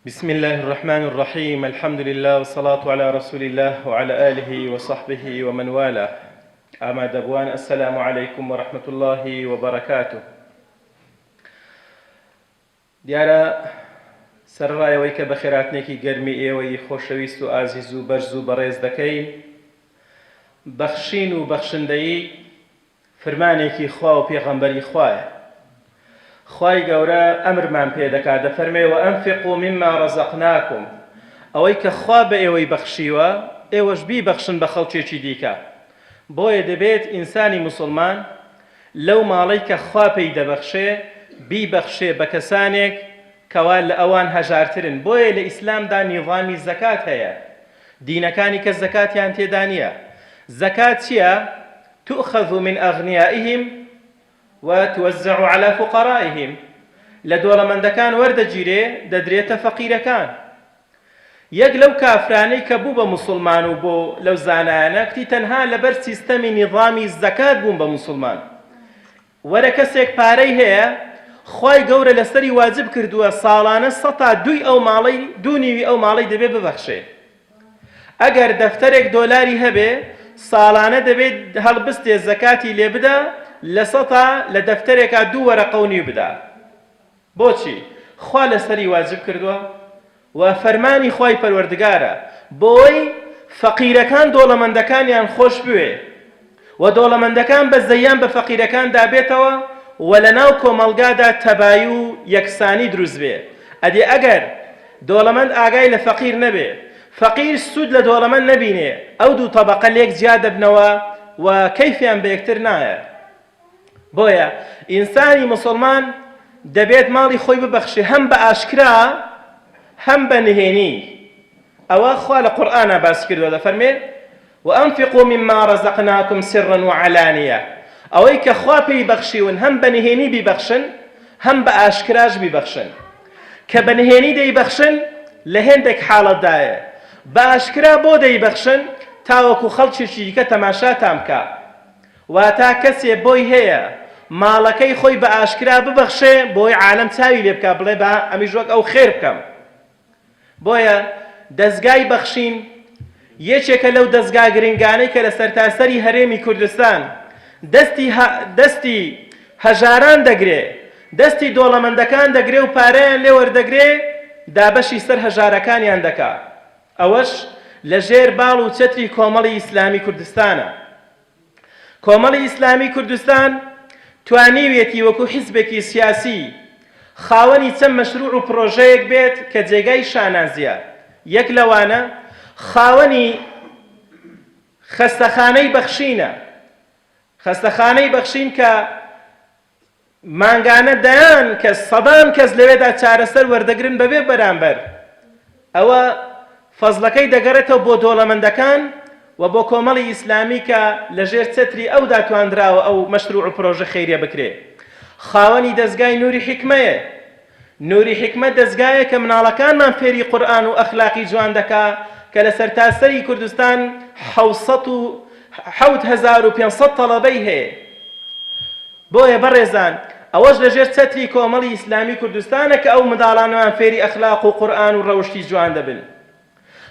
بسم اللە الرحمن الرحیم الحمد للە والصلاة علی رسول اللە وعلی آله وصحبه ومن والاه ئامادەبووان السلام علیکم ورحمة اللە وبرکاته دیارە سەرەڕای ئەوەی کە بەخێرهاتنێکی گەرمی ئێوەی خۆشەویست و ئازیز و بەرز و بەڕێز دەکەین بەخشین و بەخشندەیی فرمانێکی خوا و پێغەمبەری خوایە. خوای گەورە ئەمرمان پێ دەکات دەفەرمێ، وانفقوا مما رزقناکم، ئەوەی کە خوا بە ئێوەی بەخشیوە ئێوەش بیبەخشن بە خەڵکێکی دیکە. بۆیە دەبێت ئینسانی موسڵمان لەو ماڵەی کە خوا پێی دەبەخشێ بیبەخشێ بە کەسانێک کەوا لە ئەوان هەژارترن. بۆیە لە ئیسلامدا نیزامی زەکات هەیە. دینەکانی کەس زەکاتیان تێدا نییە. زەکات چییە؟ تؤخذ من اغنیائهم و توزع علی فقرائهم، لە دۆڵەمەندەکان وەردەگیرێ دەدرێتە فەقیرەکان. یەک لەو کافرانەی کە بوو بە موسڵمان و بۆ لەو زانایانە کوتی تەنها لەبەر سیستەمی نیزامی زەکات بووم بە موسڵمان. وەرە کەسێک پارەی هەیە خوای گەورە لەسەری واجب کردووە ساڵانە سەتا دووی ئەو ماڵەی دوو نیوی ئەو ماڵەی دەبێ ببەخشێ. ئەگەر دەفتەرێک دۆلاری هەبێ ساڵانە دەبێ هەڵبستێ زەکاتی لێ بدا لە سەتا لە دەفتەرێکا دوو وەرەقە و نیو بدا بۆچی خوا لەسەری واجب کردوە و فەرمانی خوای پەروەردگارە بۆی فەقیرەکان دۆڵەمەندەکانیان خۆش بوێ و دۆڵەمەندەکان بەزەیان بە فەقیرەکاندا بێتەوە و لەناو کۆمەڵگادا تەبایی و یەکسانی دروست بێ، ئەدی ئەگەر دۆڵەمەند ئاگای لە فەقیر نەبێ، فەقیر سوود لە دۆڵەمەند نەبینێ، ئەو دوو تەبەقە لێک جیا دەبنەوە و کەیفیان بە یەکتر نایە. بۆیە ئینسانی موسڵمان دەبێت ماڵی خۆی ببەخشێ هەم بە ئاشکرا هەم بە نهێنی. ئەوە خوا لە قورئانا باسی کردوە دەفەرمێ، وانفقوا مما رزقناکم سرا وعلانیە، ئەوەی کە خوا پێی بەخشیون هەم بە نهێنی بیبەخشن هەم بە ئاشکراش بیبەخشن. کە بە نهێنی دەیبەخشن لە هێندێک حاڵەتدایە، بە ئاشکرا بۆ دەیبەخشن تاوەکو خەڵکێکی دیکە تەماشاتان بکا. واتا کەسێ بۆی هەیە ماڵەکەی خۆی بە ئاشکرا ببەخشێ بۆی عالەم چاوی لێ بکا بڵێ با ئەمیش وەک ئەو خێر بکەم. بۆیە دەزگای بەخشین یەکێکە لەو دەزگا گرنگانەی کە لە سەرتاسەری هەرێمی کوردستان دەستی دەستی هەژاران دەگرێ، دەستی دۆڵەمەندەکان دەگرێ و پارەیان لێ وەردەگرێ دابەشی سەر هەژارەکانیان دەکا. ئەوەش لە ژێر باڵ و چەتری کۆمەڵی ئیسلامی کوردستانە. کۆمەڵی ئیسلامی کوردستان توانیویەتی وەکو حیزبێکی سیاسی خاوەنی چەند مەشروع و پڕۆژەیەک بێت کە جێگای شانازیە، یەک لەوانە خاوەنی خەستەخانەی بەخشینە، خەستەخانەی بەخشین کە مانگانە دەیان کەس، سەدان کەس لەوێدا چارەسەر وەردەگرن بەبێ بەرامبەر. ئەوە فەزڵەکەی دەگەڕێتەوە بۆ دۆڵەمەندەکان و بۆ کۆمەڵی ئیسلامی کە لەژێر چەتری ئەودا تواندراوە ئەو مەشروع و پرۆژە خەیریە بکرێ. خاوەنی دەزگای نوری حیکمەیە. نوری حیکمە دەزگایەکە مناڵەکانمان فێری قورئان و ئەخلاقی جوان دەکا کە لە سەرتاسەری کوردستان 7500 تەڵەبەی هەیە. بۆیە بەڕێزان ئەوەش لەژێر چەتری کۆمەڵی ئیسلامی کوردستانە کە ئەو منداڵانەمان فێری ئەخلاق و قورئان و ڕەوشتی جوان دەبن.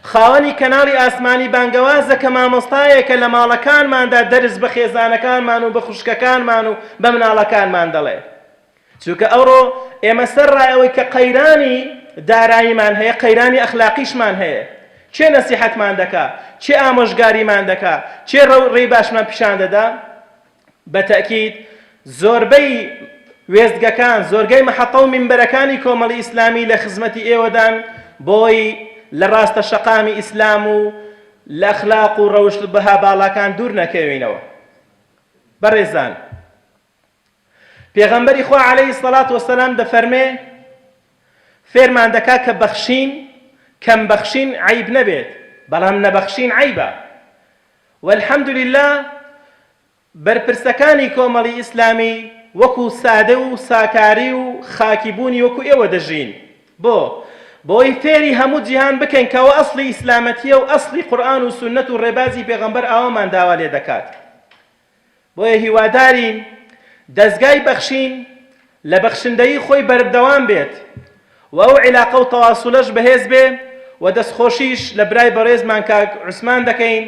خاوەنی کەناڵی ئاسمانی بانگەوازە کە مامۆستایەکە لە ماڵەکانماندا دەرس بە خێزانەکانمان و بە خوشکەکانمان و بە مناڵەکانمان دەڵێ. چونکە ئەوڕۆ ئێمە سەرڕای ئەوەی کە قەیرانی داراییمان هەیە قەیرانی ئەخلاقیشمان هەیە. کێ نەسیحەتمان دەکا؟ کێ ئامۆژگاریمان دەکا؟ کێ ڕێی باشمان پیشان دەدا؟ بە تەئکید زۆربەی وێستگەکان، زۆرگەی مەحەتە و مینبەرەکانی کۆمەڵی ئیسلامی لە خزمەتی ئێوەدان بۆی لە ڕاستە شەقامی ئیسلام و لە ئەخلاق و ڕەوشت و بەها باڵاکان دوور نەکەوینەوە. بەڕێزان پێغەمبەری خوا عەلەیهی سەڵات وەسەلام دەفەرمێ فێرمان دەکا کە بەخشین کەم بەخشین عەیب نەبێت بەڵام نەبەخشین عەیبە والحمدللە بەرپرسەکانی کۆمەڵی ئیسلامی وەکو سادە و ساکاری و خاکی بوونی وەکو ئێوە دەژین. بۆ؟ بۆی فێری هەموو جیهان بکەین کە ئەوە ئەسڵی ئیسلامەتیە و ئەسڵی قورئان و سوننەت و ڕێبازی پێغەمبەر ئاوامان داوا لێ دەکات. بۆیە هیوادارین دەزگای بەخشین لە بەخشندەیی خۆی بەردەوام بێت. و ئەو عیلاقە و تەواسولەش بەهێز بێ و دەستخۆشیش لە برای بەڕێزمان کاک عوسمان دەکەین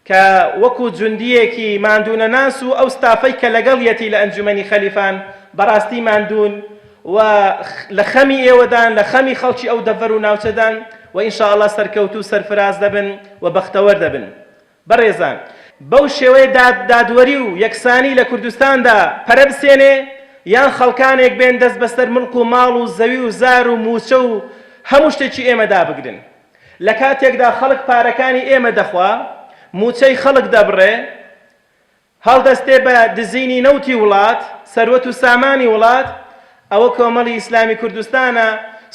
کە وەکو جوندییەکی ماندوونەناس و ئەو ستافەی کە لەگەڵیەتی لە ئەنجومەنی خەلیفان بەڕاستی ماندوون و لە خەمی ئێوەدان، لە خەمی خەڵکی ئەو دەڤەر و ناوچەدان و ان شاء اللە سەرکەوتوو و سەرفراز دەبن و بەختەوەر دەبن. بەڕێزان بەو شێوەیە داد دادوەری و یەکسانی لە کوردستاندا پەرە بسێنێ یان خەڵکانێک بێن دەست بەسەر مڵک و ماڵ و زەوی و زار و مووچە و هەموو شتێکی ئێمەدا بگرن. لە کاتێکدا خەڵک پارەکانی ئێمە دەخوا، مووچەی خەڵک دەبڕێ، هەڵدەستێ بە دزینی نەوتی وڵات، سەروەت و سامانی وڵات، ئەوە کۆمەڵی ئیسلامی کوردستانە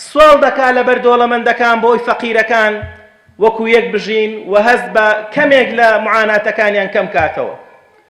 سواڵ دەکا لەبەر دۆڵەمەندەکان بۆی فەقیرەکان وەکو یەک بژین و هەست بە کەمێک لە معاناتەکانیان کەم کاتەوە.